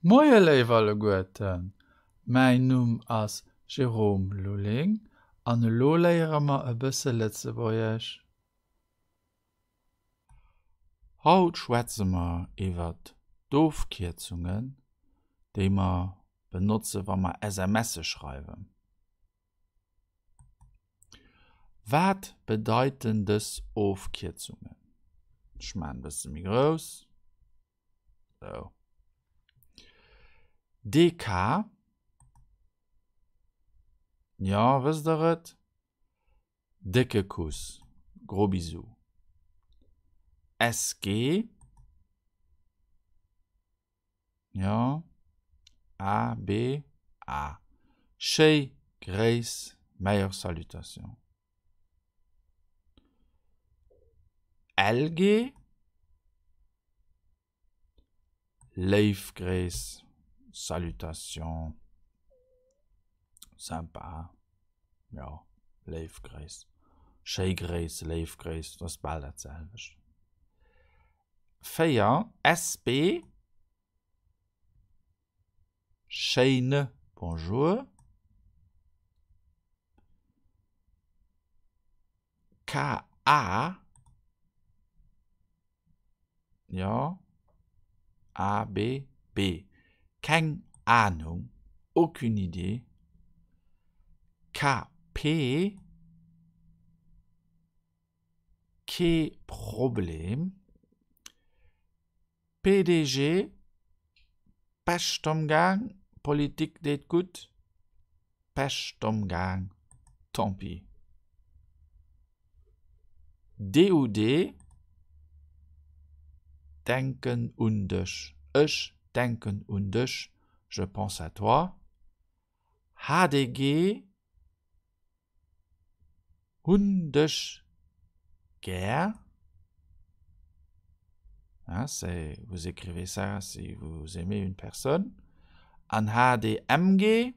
Moie léif alleguerten, mäin Numm ass Jérôme Lulling an elo léiere mer e bësse Lëtzebuergesch. Haut schwätze mer iwwert d'Ofkierzungen, déi mer benotze wa mer SMSe schreiwen. Wat bedeiten dës Ofkierzungen? Ech maachen e bësse méi grouss. Sou. DK. Jo, wësst der et? Décke Kuss, gros bisou. SG. Jo. A, B, A. Schéi Gréiss, meilleure Salutation. LG. Léif Gréiss, Salutation, sympa, jo, léif Gréiss, schéi Gréiss, léif Gréiss, dat ass bal dat selwecht. 4, SB, schéine Bonjour. KA, jo, A, B, B, keng Ahnung, aucune idée, KP, kee Problem, PDG, Pescht am Gaang, Politik deet gutt, Pescht am Gaang, tant pis. DUD, Denken un dech, ech denken un dech, je pense à toi. HDG, Hunn dech gär. Hein, c'est, vous écrivez ça si vous aimez une personne. An HDMG,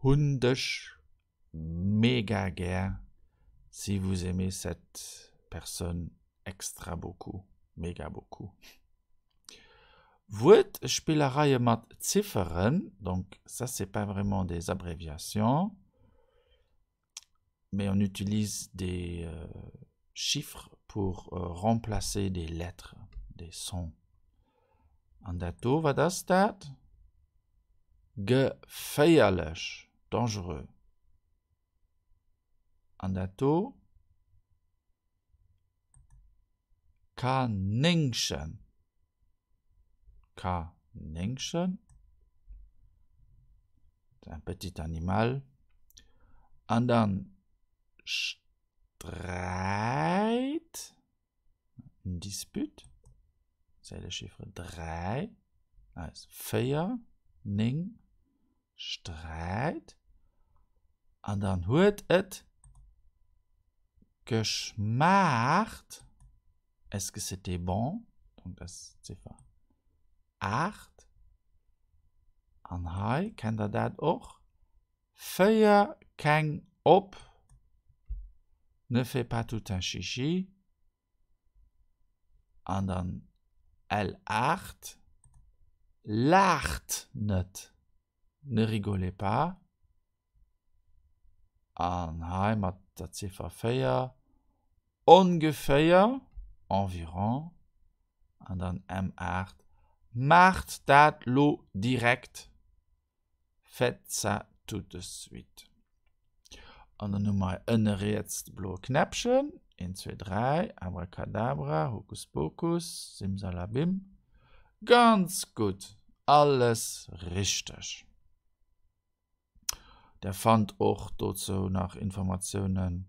Hunn dech mega gär, si vous aimez cette personne extra beaucoup, méga beaucoup. Wuertspillereie mat Zifferen, donc ça c'est pas vraiment des abréviations, mais on utilise des chiffres pour remplacer des lettres, des sons. An dat do, wat ass dat? Geféierlech, dangereux. An dat do? Kanéngchen, Kanéngchen, c'est un petit animal. An dann Sträit, une dispute, c'est le chiffre 3, also 4, 9, Sträit. An dann huet et geschmaacht, est-ce que c'était bon, donc dat ass d'Ziffer 8. An hei kennt der dat och, féier keng op, ne fais pas tout un chichi, an dann L8, laacht net, ne rigolez pas. An hei mat der Ziffer 4, ongeféier, environ, an dann M8, maacht dat lo direkt, faites ça tout de suite. An dann hu mer hei ënne riets de bloe Knäppchen, 1, 2, 3, Abracadabra, Hokuspokus, Simsalabim. Ganz gutt, alles richteg. Der fannt och dozou nach Informatiounen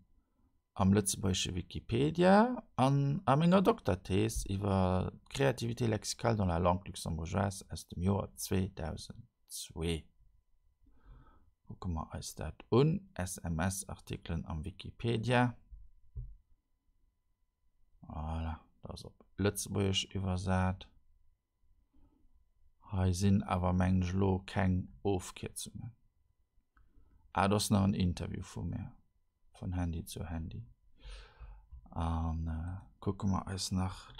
am lëtzebuergesche Wikipedia an a menger Dokterthees iwwer d'Créativité lexicale dans la langue luxembourgeoise aus dem Joer 2002. Kucke mer eis dat un, SMS-Artikelen am Wikipedia. Voilà, dat ass op Lëtzebuergesch iwwersat. Hei sinn awer mengen ech elo keng Ofkierzungen. Ah, do ass nach en Interview vu mir, vun Handy zu Handy. An kucke mer eis nach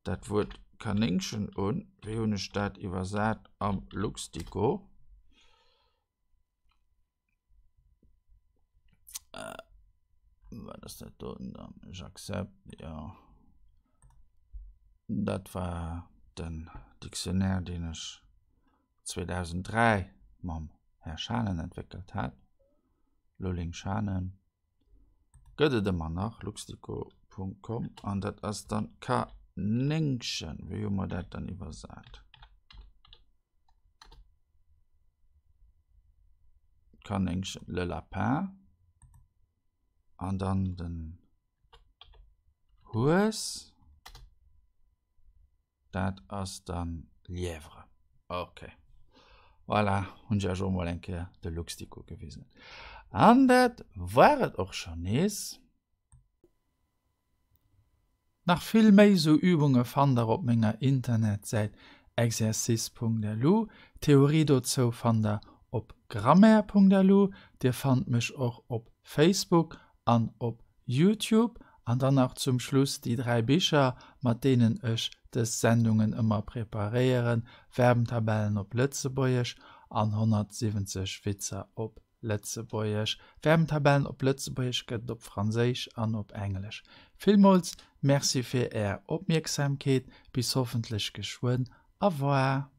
dat Wuert. Kanéngchen un. Wéi hunn ech dat iwwersat am Luxdico? Wat ass dat doten dann? J'accepte, jo. Dat war den Dictionnaire, deen ech 2003 mam Här Schanen entwéckelt hat. Lulling Schanen gëtt et ëmmer nach, luxdico.com, an dat ass dann Kanéngchen. Wéi hu mer dat dann iwwersat? Kanéngchen, le lapin. An dann den Hues. Dat ass dann Lièvre. Ok. Voilà, hunn ech iech och mol eng Kéier de Luxdico gewisen. An dat war et och schonn nees. Nach vill méi sou Übunge fannt der op menger Internetsäit exercice.lu. D'Theorie dozou fannt der op grammaire.lu. Dir fannt mech och op Facebook an op Youtube. An dann nach zum Schluss déi 3 Bicher, mat deenen ech dës Sendungen ëmmer preparéieren, Verbentabellen op Lëtzebuergesch an 170 Witzer op Lëtzebuergesch. Verbentabellen op Lëtzebuergesch gëtt et op Franséisch an op Englesch. Villmools Merci fir Är Opmierksamkeet. Bis hoffentlech geschwënn. Au revoir.